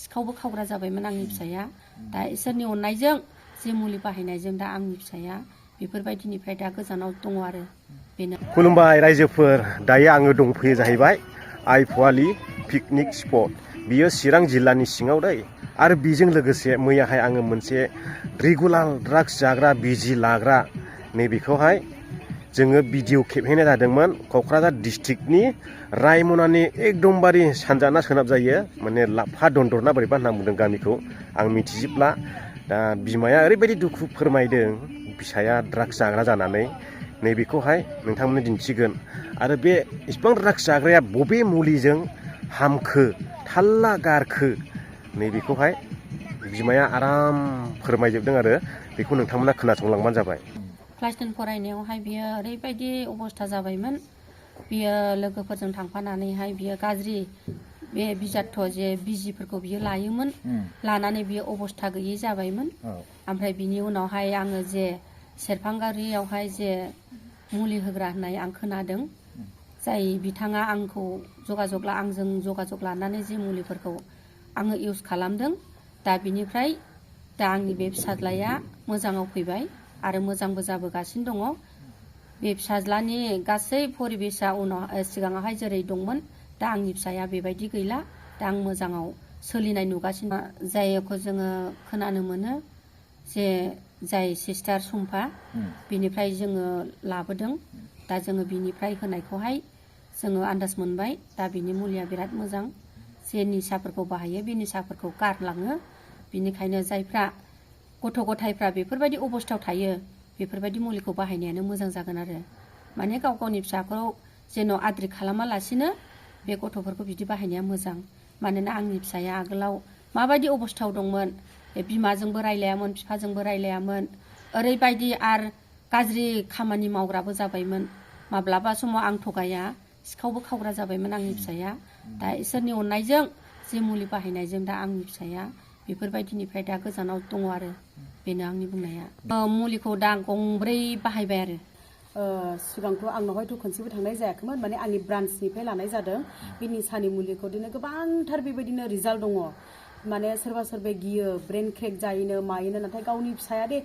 सिखावबो खावग्रा जाबायमोन आंनि फिसाया दा इसोरनि अननायजों जे मुलि बाहायनायजों दा आंनि फिसाया बेफोरबायदिनिफ्राय दा गोजानाव दङ आरो बेनो। खुलुमबाय रायजोफोर, दायो आङो दंफैयो जाहैबाय आइ फुवालि पिकनिक स्पट। बियो चिरां जिल्लानि सिङाव दै। आरो बेजों लोगोसे मैयाहाय आङो मोनसे रेगुलार ड्राग्स जाग्रा बिजि लाग्रा नैबेखौहाय जोङो भिडिअ खेबहैनाय जादोंमोन क'क्राझार डिस्ट्रिक्टनि रायमनानि एकदमबारे सानजाना सोनाब जायो माने लाफा दन्दरना बोरैबा होनना बुंदों गामिखौ आं मिथिजोबला। दा बिमाया ओरैबायदि दुखु फोरमायदों फिसाया ड्राग्स जाग्रा जानानै नैबेखौहाय नोंथांमोननो दिन्थिगोन। आरो बे इसिबां ड्राग्स जाग्राया बबे मुलिजों हामखो थाल्ला गारखो नैबेखौहाय बिमाया आराम फोरमायजोबदों आरो बेखौ नोंथांमोना खोनासंलांबानो जाबाय। क्लास 10 फरायनायावहाय बियो ओरैबायदि अबस्था जाबायमोन बियो लोगोफोरजों थांफानानैहाय बियो गाज्रि बे बिजाथ' जे बिजिफोरखौ बियो लायोमोन लानानै बियो अबस्था गैयै जाबायमोन। ओमफ्राय बिनि उनावहाय आङो जे सेरफांगुरियावहाय जे मुलि होग्रा होननाय आं खोनादों जाय बिथाङा आंखौ आंजों जगाजग लानानै जे मुलिफोरखौ आङो इउज खालामदों दा बिनिफ्राय दा आंनि बे फिसाज्लाया मोजाङाव फैबाय आरो मोजांबो जाबोगासिनो दङ। बे फिसाज्लानि गासै परिबेसा उनाव सिगाङावहाय जेरै दंमोन दा आंनि फिसाया बेबायदि गैला। दा आं मोजाङाव सोलिनाय नुगासिनो जायखौ जोङो खोनानो मोनो जे जाय सिस्टार सम्फा बिनिफ्राय जोङो लाबोदों दा जोङो बिनिफ्राय होनायखौहाय जोङो आन्दाज मोनबाय दा बिनि मुलिया बिराद मोजां जे निसाफोरखौ बाहायो बे निसाफोरखौ गारलाङो। बिनिखायनो जायफ्रा गथ' गथायफ्रा बेफोरबायदि अबस्थायाव थायो बेफोरबायदि मुलिखौ बाहायनायानो मोजां जागोन आरो माने गाव गावनि फिसाखौ जेन' आद्रि खालामालासिनो बे गथ'फोरखौ बिदि बाहायनाया मोजां। मानोना आंनि फिसाया आगोलाव माबायदि अबस्थायाव दंमोन बिमाजोंबो रायलायामोन बिफाजोंबो रायलायामोन ओरैबायदि आरो गाज्रि खामानि मावग्राबो जाबायमोन। माब्लाबा समाव आं थगाया सिखावबो खावग्रा जाबायमोन आंनि फिसाया दा इसोरनि अननायजों जे मुलि बाहायनायजों दा आंनि फिसाया बेफोरबायदिनिफ्राय दा गोजानाव दङ आरो बेनो आंनि बुंनाया। मुलिखौ दा गंब्रै बाहायबाय आरो सिगांथ' आंनाव हयथ' खनसेबो थांनाय जायाखैमोन माने आंनि ब्रान्सनिफ्राय लानाय जादों बे निसानि मुलिखौ दिनै गोबांथार बेबायदिनो रिजाल्ट दङ। माने सोरबा सोरबा गियो ब्रेन क्रेक जायोनो मायोनो नाथाय गावनि फिसाया दे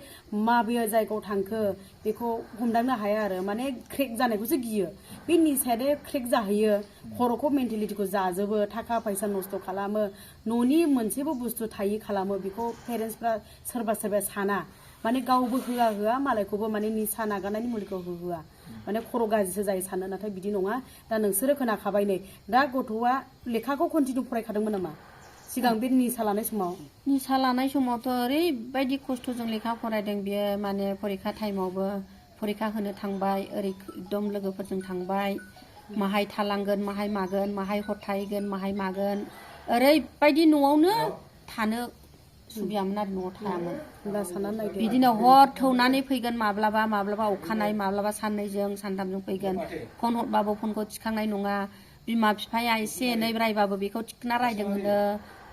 माबे जायगायाव थांखो बेखौ हमदांनो हाया आरो माने क्रेक जानायखौसो गियो। बे निसाया दे क्रेक जाहैयो खर'खौ मेन्टेलिटिखौ जाजोबो थाखा फैसा नस्थ' खालामो न'नि मोनसेबो बुस्थु थायि खालामो। बेखौ पेरेन्टसफ्रा सोरबा सोरबा साना माने गावबो होआ मालायखौबो माने निसा नागारनायनि मुलिखौ होआ माने खर' गाज्रिसो जायो सानो नाथाय बिदि नङा। दा नोंसोरो खोनाखाबाय नै दा गथ'आ लेखाखौ कन्टिनिउ फरायखादोंमोन नामा सिगां बे निसा लानाय समाव? निसा लानाय समावथ' ओरैबायदि खस्थ'जों लेखा फरायदों बियो माने फरिखा टाइमावबो फरिखा होनो थांबाय ओरै एकदम लोगोफोरजों थांबाय माहाय थालांगोन माहाय मागोन माहाय हर थाहैगोन माहाय मागोन ओरैबायदि न'आवनो थानो सुबियामोन आरो न'आव थायामोन। बिदिनो हर थौनानै फैगोन माब्लाबा अखानाय माब्लाबा साननैजों सानथामजों फैगोन फन हरबाबो फनखौ थिखांनाय नङा। बिमा बिफाया एसे एनै रायबाबो बेखौ थिखोना रायदों होनो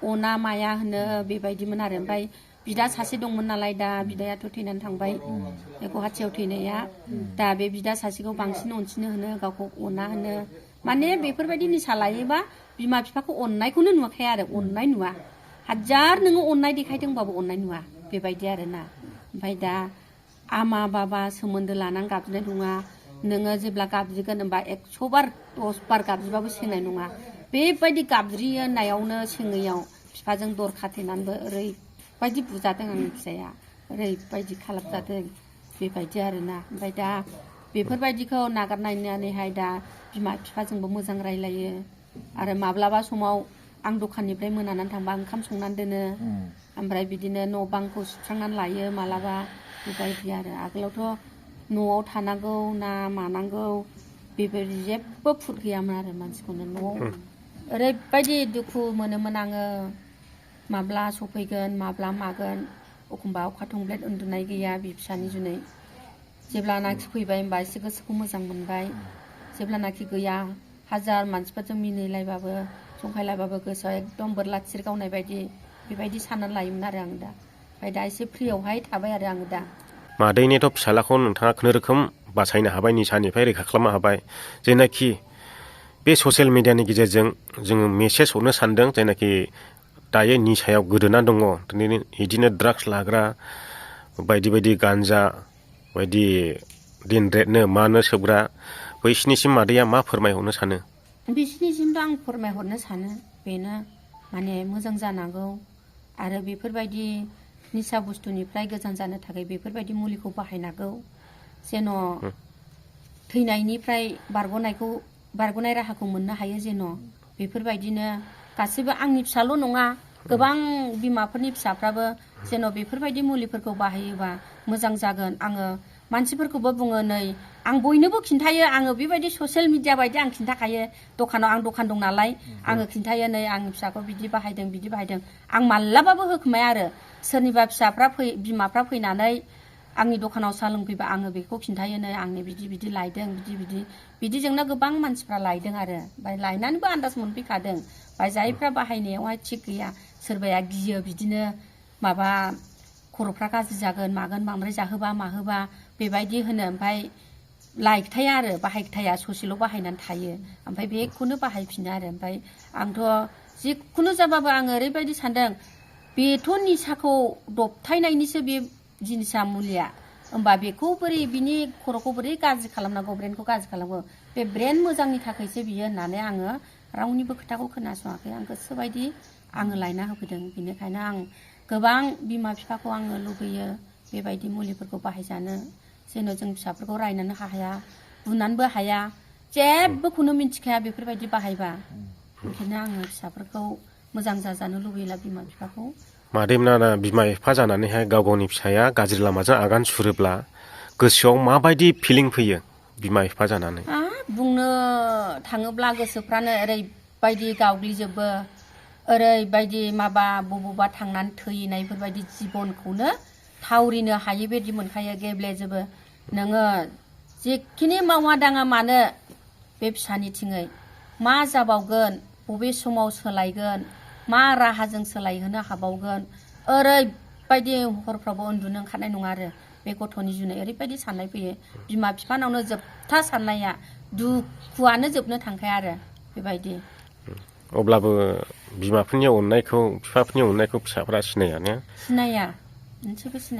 अना माया होनो बेबायदिमोन आरो। ओमफ्राय बिदा सासे दंमोन नालाय दा बिदायाथ' थैनानै थांबाय गुवाहाटियाव थैनाया दा बे बिदा सासेखौ बांसिन अनसिनो होनो गावखौ अना होनो माने बेफोरबायदि निसा लायोबा बिमा बिफाखौ अननायखौनो नुवाखै आरो अननाय नुवा हाजार नोङो अननाय देखायदोंबाबो अननाय नुवा बेबायदि आरोना। ओमफ्राय दा आमा बाबा सोमोन्दो लानानै गाबज्रिनाय नङा नोङो जेब्ला गाबज्रिगोन होनबा 100 बार 10 बार गाबज्रिबाबो सेंनाय नङा बेबायदि गाबज्रिनायावनो सेङैयाव बिफाजों दर खाथेनानैबो ओरैबायदि बुजादों आंनि फिसाया ओरैबायदि खालामजादों बेबायदि आरोना। ओमफ्राय दा बेफोरबायदिखौ नागारनानैहाय दा बिमा बिफाजोंबो मोजां रायलायो आरो माब्लाबा समाव आं दखाननिफ्राय मोनानानै थांबा ओंखाम संनानै दोनो ओमफ्राय बिदिनो न' बांखौ सुस्रांनानै लायो मालाबा बेबायदि आरो। आगोलावथ' न'आव थानांगौ ना मानांगौ बेबायदि जेबो फुद गैयामोन आरो मानसिखौनो न'आव ओरैबायदि दुखु मोनोमोन आङो माब्ला सफैगोन माब्ला मागोन एखमबा अखा थंब्लेद उन्दुनाय गैया बि फिसानि जुनै। जेब्लानाखि फैबाय होमबा एसे गोसोखौ मोजां मोनबाय जेब्लानाखि गैया हाजार मानसिफोरजों मिनिलायबाबो जंखायलायबाबो गोसोआव एकदम बोरला थिर गावनाय बायदि बेबायदि साननानै लायोमोन आरो आं दा। ओमफ्राय दा एसे फ्रियावहाय थाबाय आरो आङो दा। मादैनिथ' फिसालाखौ नोंथाङा खुनुरोखोम बासायनो हाबाय निसानिफ्राय रैखा खालामनो हाबाय। जेनाखि बे ससियेल मिडियानि गेजेरजों जोङो मेसेज हरनो सानदों जायनाखि दायो निसायाव गोदोना दङ बिदिनो ड्राग्स लाग्रा बायदि बायदि गान्जा बायदि दिनरेटनो मानो सोबग्रा बैसिनिसिम मादैया मा फोरमायहरनो सानो? बिसिनिसिमथ' आं फोरमायहरनो सानो बेनो माने मोजां जानांगौ आरो बेफोरबायदि निसा बुस्थुनिफ्राय गोजान जानो थाखाय बेफोरबायदि मुलिखौ बाहायनांगौ जेन' थैनायनिफ्राय बारग'नाय राहाखौ मोननो हायो जेन' बेफोरबायदिनो गासैबो आंनि फिसाल' नङा गोबां बिमाफोरनि फिसाफ्राबो जेन' बेफोरबायदि मुलिफोरखौ बाहायोबा मोजां जागोन आङो मानसिफोरखौबो बुङो नै आं बयनोबो खिन्थायो आङो बेबायदि ससियेल मिडिया बायदि आं खिन्थाखायो दखानाव आं दखान दं नालाय आङो खिन्थायो नै आंनि फिसाखौ बिदि बाहायदों आं मालाबाबो होखोमाया आरो सोरनिबा फिसाफ्रा बिमाफ्रा फैनानै आंनि दखानाव साहा लोंफैबा आङो बेखौ खिन्थायो नै आंनि बिदि लायदों बिदिजोंनो गोबां मानसिफ्रा लायदों आरो ओमफ्राय लायनानैबो आन्दाज मोनफैखादों ओमफ्राय जायफ्रा बाहायनायावहाय थिग गैया सोरबाया गियो बिदिनो माबा खर'फ्रा गाज्रि जागोन मागोन बांद्राय जाहोबा माहोबा बेबायदि होनो ओमफ्राय लायखथाया आरो बाहायखथाया ससेल' बाहायनानै थायो ओमफ्राय बेखौनो बाहायफिनो आरो ओमफ्राय आंथ' जिखुनु जाबाबो आङो ओरैबायदि सानदों बेथ' निसाखौ दबथायनायनिसो बे जिनिसा मुलिया होमबा बेखौ बोरै बिनि खर'खौ बोरै गाज्रि खालामनांगौ ब्रेनखौ गाज्रि खालामनांगौ बे ब्रेन मोजांनि थाखायसो बियो होननानै आङो रावनिबो खोथाखौ खोनासङाखै आं गोसोबायदि आङो लायना होफैदों बेनिखायनो आं गोबां बिमा बिफाखौ आङो लुबैयो बेबायदि मुलिफोरखौ बाहायजानो जेन' जों फिसाफोरखौ रायनोनो हाया बुंनानैबो हाया जेबोखौनो मिन्थिखाया बेफोरबायदि बाहायबा ओंखायनो आङो फिसाफोरखौ मोजां जाजानो लुबैला बिमा बिफाखौ मादैमोना बिमा बिफा जानानैहाय गाव गावनि फिसाया गाज्रि लामाजों आगान सुरोब्ला गोसोआव माबायदि फिलिं फैयो बिमा बिफा जानानै? बुंनो थाङोब्ला गोसोफ्रानो ओरैबायदि गावग्लिजोबो ओरैबायदि माबा बबावबा थांनानै थैनायफोरबायदि जिबनखौनो थावरिनो हायि बायदि मोनखायो गेब्लेजोबो नोङो जेखिनि मावा दाङा मानो बे फिसानि थिङै मा जाबावगोन बबे समाव सोलायगोन मा राहाजों सोलायहोनो हाबावगोन ओरैबायदि हरफ्रावबो उन्दुनो ओंखारनाय नङा आरो बे गथ'नि जुनै ओरैबायदि साननाय फैयो बिमा बिफानावनो जोबथा साननाया दुखुआनो जोबनो थांखाया आरो बेबायदि अब्लाबो बिमाफोरनि अननायखौ बिफाफोरनि अननायखौ फिसाफोरा सिनाया मोनसेबो सिनाया